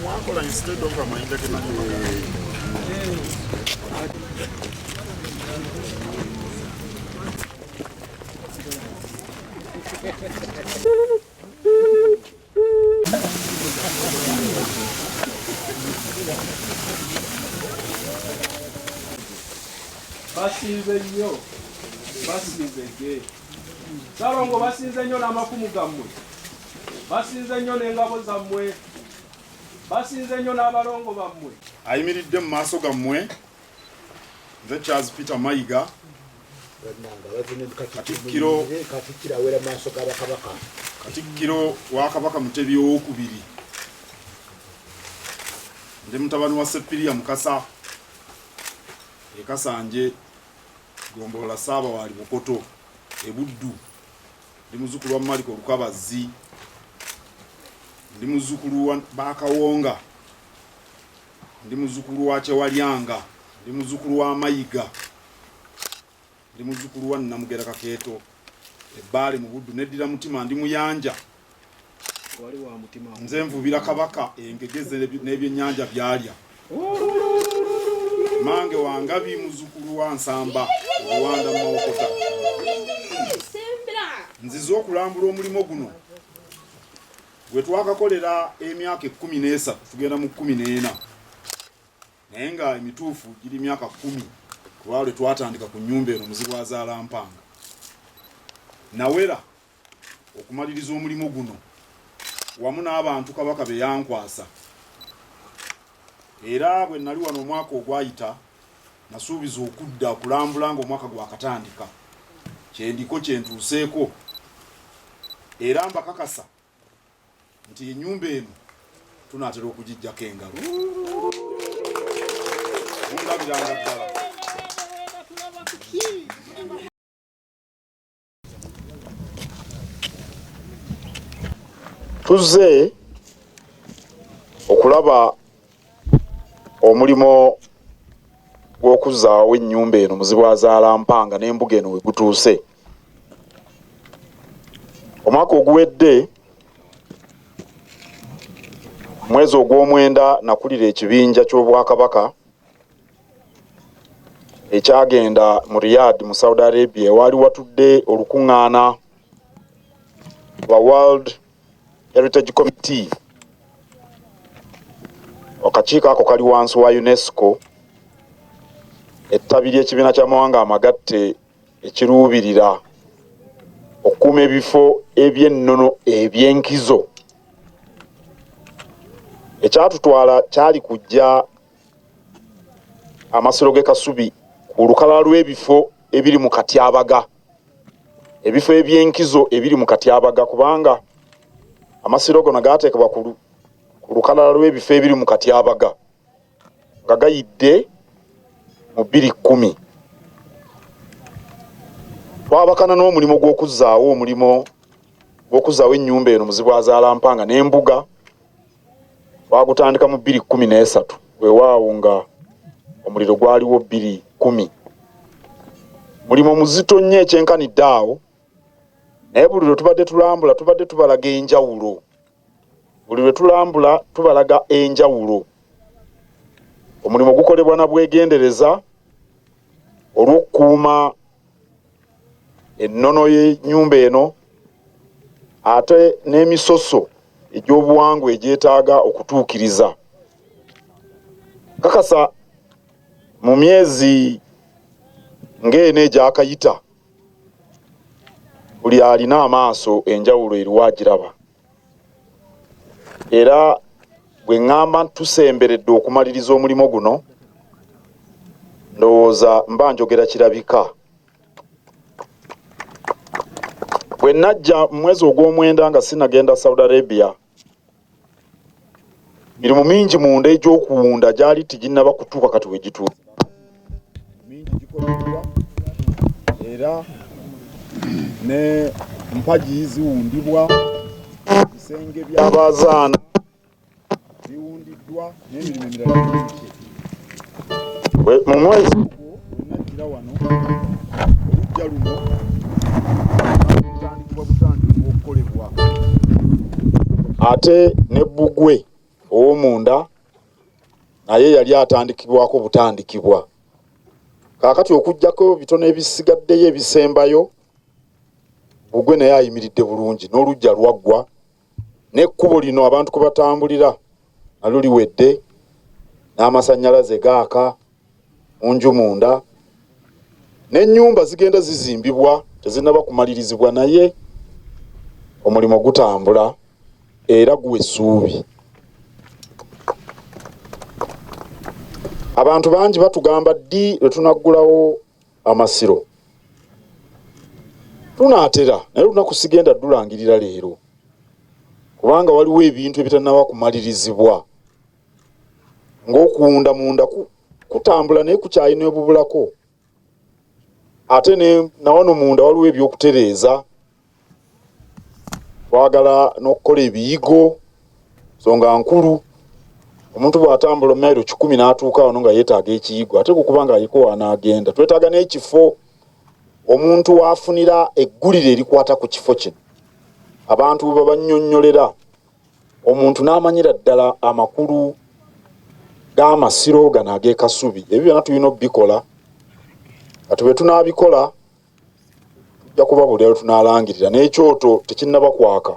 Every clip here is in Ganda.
Mwakola instead of amayinja ge Basinze nnyo, basinze gge. Ssalongo basinze nnyo n'amafumu gammwe, basinze nnyo n'engabo zammwe, basinze nnyo n'abalongo bammwe. Ayimiridde mu maaso gammwe nze Charles Peter Mayiga, Katikkiro Katikkiro awera mu maaso ga Bakabaka. Katikkiro wa Kabaka Mutebi owokubiri. Ndi mutabani wa Sseppiriya Mukasa e Kasanje, Gombolola Ssaabawaali Bukoto e Buddu. Ndi muzzukulu wa Maliko Lukabazzi. Ndi muzzukulu wa Bakawonga. Ndi muzzukulu wa Kyewalyanga. Ndi muzzukulu wa Mayiga. Ndi muzzukulu wa Namugera Kakeeto e Bbaale mu Buddu. Neddira Mutima, ndi Muyanja. Nze nvubira Kabaka engege n'ebyennyanja byalya. Mange Wangabi muzzukulu wa Nsamba Obuwanda mu Mawokota. Nzize okulambula omulimu guno gwe twakakolera emyaka 13, tugenda mu 14, naye nga emituufu giri myaka 10 kuba lwe twatandika ku nnyumba eno Muzibu azaala Mpanga. Nawera okumaliriza omulimu guno wamu n'abantu Kabaka be yankwasa, era bwe nali wano omwaka ogwayita nasuubiza okudda okulambula ng'omwaka gwakatandika. Kyendiko kyentuuseeko, era mbakakasa nti ennyumba eno tunaatera okugijjako engalo. Mundabiranga ddala. Tuzze okulaba omulimu gw'okuzzaawo ennyumba eno Muzibu azaala Mpanga n'embuga eno we gutuuse. Omwaka oguwedde mwezi ogw'omwenda nakulira ekibinja ky'Obwakabaka ekyagenda mu Riyadh mu Saudi Arabia, ewaali watudde olukuŋŋaana lwa World Heritage Committee. Akakiiko ako kali wansi wa UNESCO, ettabi ly'ekibiina ky'amawanga amagatte ekiruubirira okukuuma ebifo eby'ennono eby'enkizo. Ekyatutwala kyali kujja amasiro g'e Kasubi ku lukalala lw'ebifo ebiri mu katyabaga, ebifo eby'enkizo ebiri mu katyabaga, kubanga amasiro gano gaateekebwa ku lukalala lw'ebifo ebiri mu katyabaga nga gayidde mu 2010. Twabakana n'omulimu gw'okuzzaawo omulimu gw'okuzzaawo ennyumba eno Muzibu azaala Mpanga n'embuga. Twagutandika mu 2013, weewaawo nga omuliro gwaliwo 2010. Mulimu muzito nnyo ekyenkanidde awo, naye buli lwe tubadde tulambula tubadde tubalaga enjawulo. Buli lwe tulambula tubalaga enjawulo. Omulimu gukolebwa na bwegendereza olw'okukuuma ennono y'ennyumba eno ate n'emisoso egy'obuwangwa egyetaaga okutuukiriza. Kakasa mu myezi ng'eno egyakayita buli alina amaaso enjawulo eriwo agiraba, era bwe ŋŋamba nti tusemberedde okumaliriza omulimu guno, ndowooza mba njogera kirabika. Bwe najja mu mwezi ogw'omwenda nga sinagenda Saudi Arabia, mirimu mingi munda egy'okuwunda gyali teginnaba kutuuka kati we gituuse. Mingi gikoleddwa era ne mpagi ziwundibwa, ebisenge by'abazaana biwundiddwa n'emirimu emirala mingi. Mu mwezi ogwo wenajjira wano, oluggya luno lutandikibwa butandikibwa okukolebwa. Ate ne bbugwe ow'omunda naye yali atandikibwako butandikibwa. Kaakati okuggyako bitono ebisigaddeyo ebisembayo, bbugwe naye ayimiridde bulungi n'oluggya lwaggwa, n'ekkubo lino abantu kwe batambulira nalyo liwedde, n'amasannyalaze gaaka mu nju munda, n'ennyumba zigenda zizimbibwa, tezinnaba kumalirizibwa, naye omulimu gutambula era guwa essuubi. Abantu bangi batugamba ddi lwe tunaggulawo amasiro. Tunaatera, naye olunaku sigenda ddulangirira leero, kubanga waliwo ebintu ebitannaba kumalirizibwa, ng'okuwunda munda kutambula naye kukyalina ebubulako, ate na wano munda waliwo ebyokutereeza. Twagala n'okukola ebiyigo, nsonga nkulu. Omuntu bw'atambula mayiro 100 n'atuuka wano nga yeetaaga ekiyigo, ate kukuba nga aliko w'anaagenda. Twetaaga n'ekifo omuntu w'afunira eggulire erikwata ku kifo kino, abantu bwe babannyonnyolera, omuntu n'amanyira ddala amakulu g'amasiro gano ag'e Kasubi. Ebyo byonna tulina okubikola. Kati bwe tunaabikola tujja kubabuulira lwe tunaalangirira. N'ekyoto tekinnaba kwaka.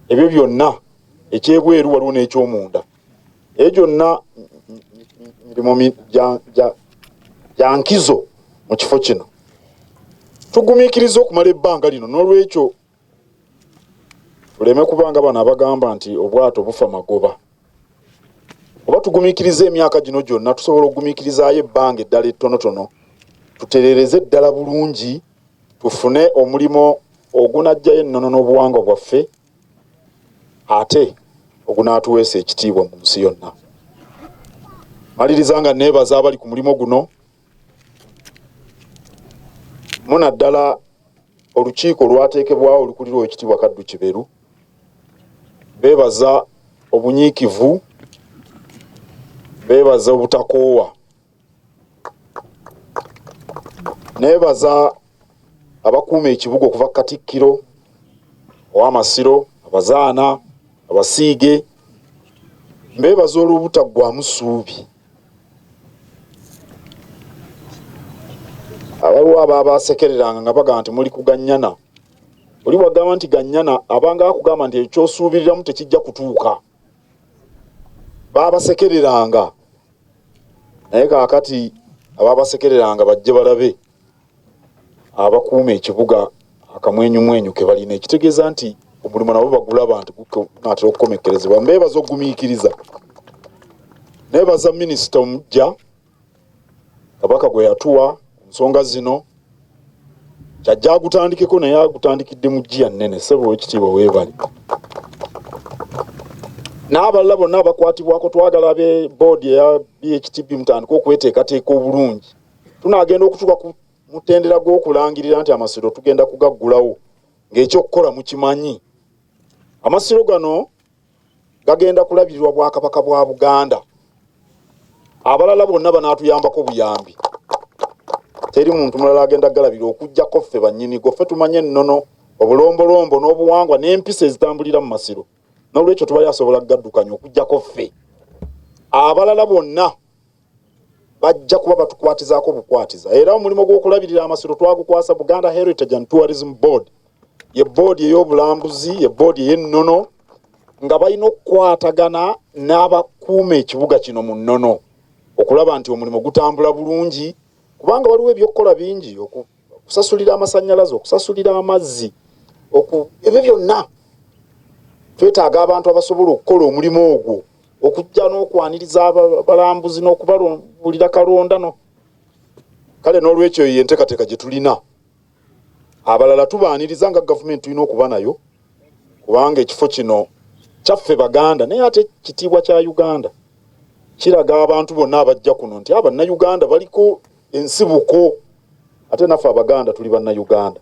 Ebyo byonna ekyebweru waliwo n'ekyomunda, ebyo gyonna mirimu gya nkizo mu kifo kino. Tugumiikiriza okumala ebbanga lino, n'olwekyo tuleme kubanga bano abagamba nti obwato bufa magoba. Oba tugumiikiriza emyaka gino gyonna, tusobola okugumiikirizaayo ebbanga eddala ettonotono, tutereereze ddala bulungi, tufune omulimu ogunajjayo ennono n'obuwangwa bwaffe, ate ogunaatuweesa ekitiibwa mu nsi yonna. Maliriza nga neebaza abali ku mulimu guno, munaddala olukiiko olwateekebwawo olukulirwa Oweekitiibwa Kaddu Kiberu. Beebaza obunyiikivu, beebaza obutakoowa, neebaza abakuuma ekibuga okuva Katikkiro ow'Amasiro, abazaana, abasiige, mbeebaza olw'obutaggwamu ssuubi. Abaliwo abaabasekereranga nga bagamba nti muli kuganyana. Oli bw'agamba nti ganyana, abanga akugamba nti ekyosuubiriramu tekijja kutuuka. Baabasekereranga, naye kaakati abaabasekereranga bajje balabe abakuuma ekibuga akamwenyumwenyu ke balina, ekitegeeza nti omulimu nabo bagulaba nti gunaatera okukomekkerezebwa. Mbeebaza okugumiikiriza. Neebaza minisita omuggya Kabaka gwe yatuwa ku nsonga zino, kyajja agutandikeko, naye agutandikidde mu ggiya nnene. Ssebo Oweekitiibwa weebale, n'abalala bonna abakwatibwako. Twagala abe boodi eya BHTB mutandike okweteekateeka obulungi. Tunaagenda okutuuka ku mutendera gw'okulangirira nti amasiro tugenda kugaggulawo ng'ekyokukola mukimanyi. Amasiro gano gagenda kulabirirwa Bwakabaka bwa Buganda. Abalala bonna banaatuyambako buyambi. Teri muntu mulala agenda kugalabira okuggyako ffe bannyinigo. Ffe tumanye ennono, obulombolombo n'obuwangwa n'empisa ezitambulira mu masiro. N'olwekyo tubali asobola kugaddukanya okuggyako ffe. Abalala bonna bajja kuba batukwatizaako bukwatiza. Era omulimu gw'okulabirira amasiro twagukwasa Buganda Heritage and Tourism Board, ye boodi ey'obulambuzi, ye boodi ey'ennono, nga balina okukwatagana n'abakuuma ekibuga kino mu nnono okulaba nti omulimu gutambula bulungi, kubanga waliwo ebyokukola bingi, okusasulira amasannyalaze, okusasulira amazzi, ebyo byonna twetaaga abantu abasobola okukola omulimu ogwo, okujja n'okwaniriza abalambuzi n'okubabulira kalondano. Kale n'olwekyo eyo enteekateeka gye tulina. Abalala tubaaniriza nga gavumenti tulina okuba nayo, kubanga ekifo kino kyaffe Baganda, naye ate kitiibwa kya Uganda. Kiraga abantu bonna abajja kuno nti Abannayuganda baliko ensibuko, ate naffe Abaganda tuli Bannayuganda.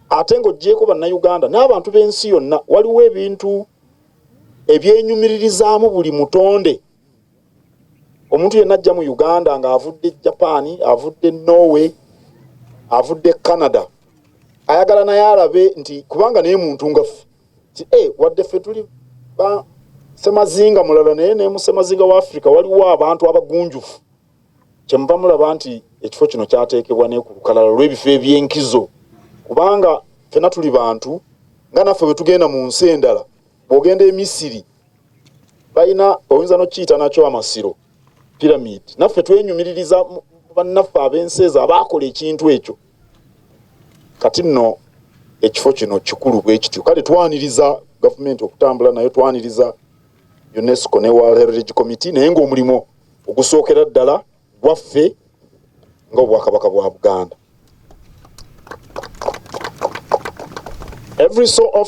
Ate ng'oggyeeko Bannayuganda n'abantu b'ensi yonna, waliwo ebintu ebyenyumiririzaamu buli mutonde. Omuntu yenna ajja mu Uganda ng'avudde Japan, avudde Norway, avudde Canada, ayagala naye alabe nti kubanga naye muntu nga ffe, nti wadde ffe tuli Ba semazinga mulala, naye ne mu semazinga wa Africa waliwo abantu abagunjufu. Kyemuva mulaba nti ekifo kino kyateekebwa ne ku lukalala lw'ebifo eby'enkizo, kubanga ffena tuli bantu nga naffe bwe tugenda mu nsi endala. Bw'ogenda e Misiri balina, oyinza n'okiyita nakyo amasiro, pyramid. Naffe twenyumiririza bannaffe ab'ensi ezo abaakola ekintu ekyo. Kati nno ekifo kino kikulu bwe kityo. Kale twaniriza gavumenti okutambula nayo, twaniriza UNESCO ne World Heritage Committee, naye ng'omulimu ogusookera ddala gwaffe nga Obwakabaka bwa Buganda. Every so often